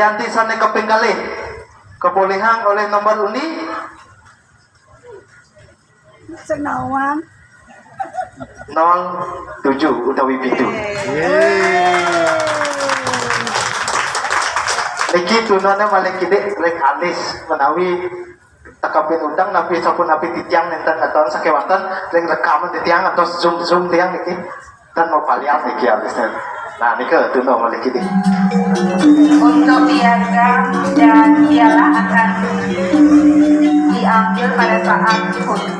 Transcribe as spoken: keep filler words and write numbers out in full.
Nanti sané kaping kalih. Kabolihang olih nomor undi. Sing nawang. Nol tujuh utawi pitu. Niki tunona malih kidik ring alis menawi tekapin utang napi sapunapi titiang nénten ngeton sakéwanten ring rekaman titiang atos zoom-zoom tiang niki. Ten mapalian niki alisné. Nah, nika tuna malih kidik. Untuk piagam dan piala akan diambil pada saat foto.